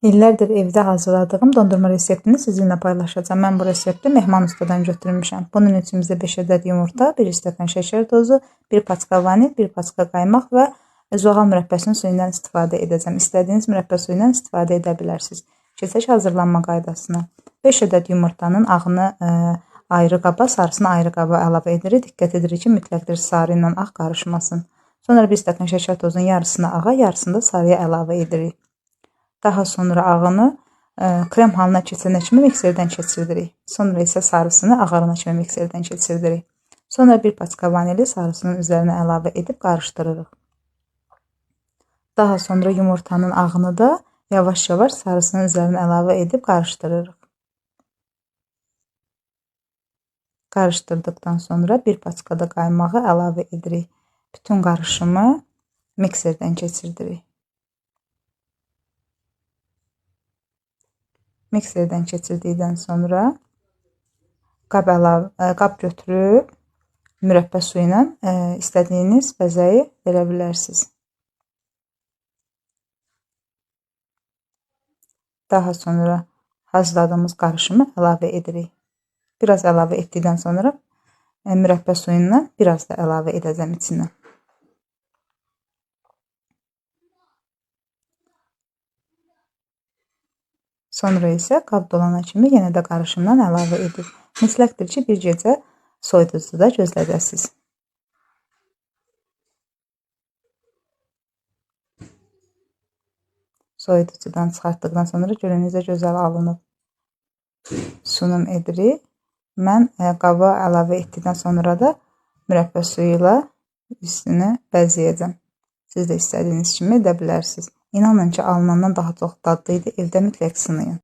İllərdir evdə hazırladığım dondurma reseptini sizinlə paylaşacağam. Mən bu resepti Mehman Ustadan götürmüşəm. Bunun üçün bizə 5 ədəd yumurta, 1 stəkan şəkər tozu, 1 paçka vanil, 1 paçka qaymaq və zoğal mürəbbəsinin suyundan istifadə edəcəm. İstədiyiniz mürəbbə suyundan istifadə edə bilərsiniz. Keçək hazırlanma qaydasına. 5 ədəd yumurtanın ağını ayrı qaba, sarısını ayrı qaba əlavə edirik. Diqqət edirik ki, mütləqdir sarı ilə ağ qarışmasın. Sonra 1 stəkan şəkər tozunun yarısını ağa, yarısını da sarıya əlavə edirik. Daha sonra ağını krem halına keçənə kimi mikserdən keçirdirik. Sonra isə sarısını ağarana kimi mikserdən keçirdirik. Sonra bir paçka vanili sarısının üzərinə əlavə edib qarışdırırıq. Daha sonra yumurtanın ağını da yavaş-yavaş sarısının üzərinə əlavə edib qarışdırırıq. Qarışdırdıqdan sonra bir paçka da qaymağı əlavə edirik. Bütün qarışımı mikserdən keçirdirik. Mikserdən keçirdikdən sonra qab götürüb mürəbbə suyu ilə istədiyiniz bəzəyi verə bilərsiniz. Daha sonra hazırladığımız qarışımı əlavə edirik. Biraz əlavə etdikdən sonra mürəbbə suyundan biraz da əlavə edəcəm içinə. Sonra isə qab dolana kimi yenə də qarışımdan əlavə edib. Mütləqdir ki, bir gecə soyuducuda gözlədəsiniz. Soyuducudan çıxartdıqdan sonra görün necə gözəl alınıb. Sunum edirik. Mən qaba əlavə etdikdən sonra da mürəbbə suyu ilə üstünü bəzəyəcəm. Siz də istədiyiniz kimi edə bilərsiniz. İnanın ki, alınandan daha çox dadlı idi. Evdə mütləq sınayın.